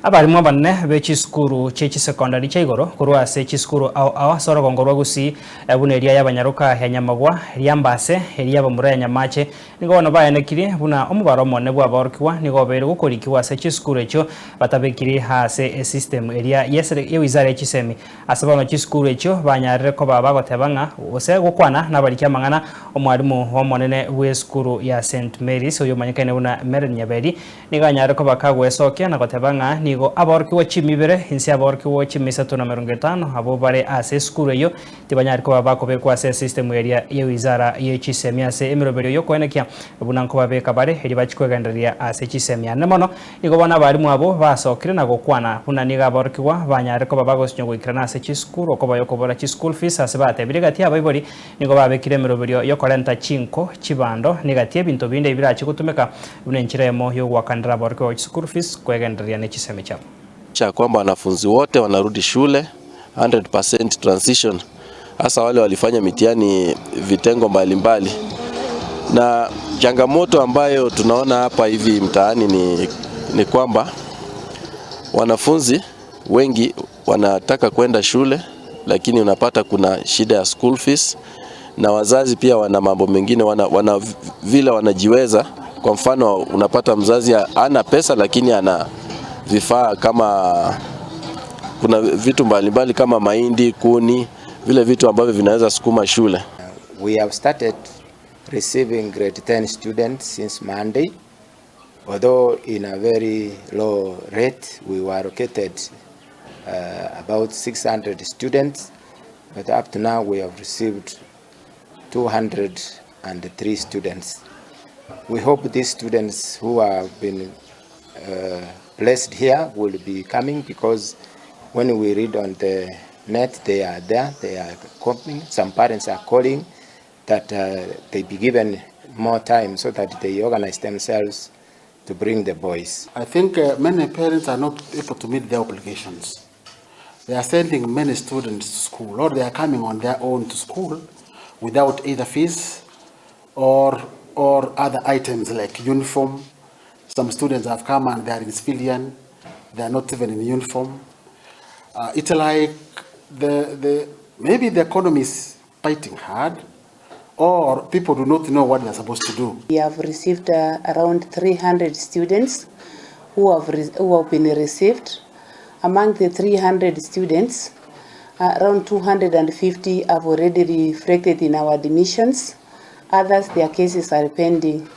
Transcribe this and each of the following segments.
Abarimu abanene be chisukuru chie chisekondari chia igoro korwa ase chisukuru ao ao ase orogongo rwa Gusii buna eria y'abanyaroka ya Nyamagwa, eria Mbase, eria y'abamura ya Nyamache nigo bono baenekirie buna omobaro omonene bw'aborokigwa nigo obeire gokorikigwa ase chisukuru echio batabekiri ase esystem eria y'ewizara ye chisemi. Ase bono chisukuru echio banyarire koba bagoteba ng'a gose gokwana nabariki amang'ana, omwalimu omonene bw'esukuru ya St Mary's oyomanyekaine buna Meren Nyaberi Nigo anyare koba kagwesokia na goteba ng'a nigo aborokigwa chimibere inse aborokigwa chimisato na 50 abwo bare ase esukuru eyio tibanyare koba bakobekwa ase esystem eria ye wizara ye chisemi ase emeroberio yokoenekia buna nkobabeka bare erio bachie kwegendereria ase chisemi ane mono. Nigo bono abarimu abwo basokire na gokwana buna nigo aborokigwa banyare koba bagosinywa goikerana ase chisukuru okoba yokobora chischool fees ase batebire gati abaibori Nigo babekire emeroberio y'okorenta chinko, chibando, na egati y'ebinto binde ebirache gotumeka buna enchera eyemo y'ogoakanera aborokigwa ba chisukuru fees kwegendereria ne chisemi chiabo. Cha kwamba wanafunzi wote wanarudi shule 100% transition hasa wale walifanya mitihani vitengo mbalimbali mbali. Na changamoto ambayo tunaona hapa hivi mtaani ni, ni kwamba wanafunzi wengi wanataka kwenda shule lakini unapata kuna shida ya school fees, na wazazi pia wana mambo mengine wana, wana vile wanajiweza. Kwa mfano unapata mzazi ana pesa lakini ana vifaa kama kuna vitu mbalimbali kama mahindi, kuni, vile vitu ambavyo vinaweza sukuma shule. We have started receiving grade 10 students since Monday. Although in a very low rate, we were allocated about 600 students, but up to now we have received 203 students. We hope these students who have been placed here will be coming because when we read on the net, they are there, they are coming. Some parents are calling that they be given more time so that they organize themselves to bring the boys. I think many parents are not able to meet their obligations. They are sending many students to school or they are coming on their own to school without either fees or other items like uniform. Some students have come and they are in civilian, they are not even in uniform. It's like the maybe the economy is fighting hard or people do not know what they are supposed to do. We have received around 300 students who have been received. Among the 300 students, around 250 have already reflected in our admissions. Others, their cases are pending.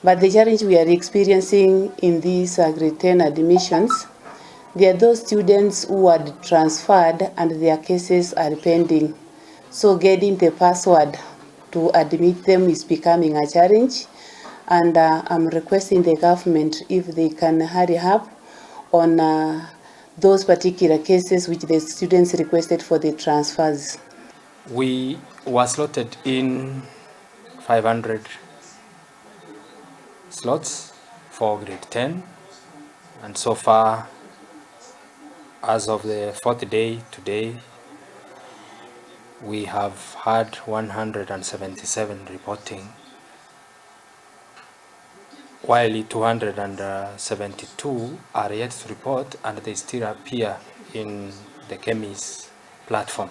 But the challenge we are experiencing in these grade 10 admissions, there are those students who are transferred and their cases are pending. So getting the password to admit them is becoming a challenge. And I'm requesting the government if they can hurry up on those particular cases which the students requested for the transfers. We were slotted in 500 slots for grade 10, and so far, as of the fourth day today, we have had 177 reporting, while 272 are yet to report and they still appear in the KEMIS platform.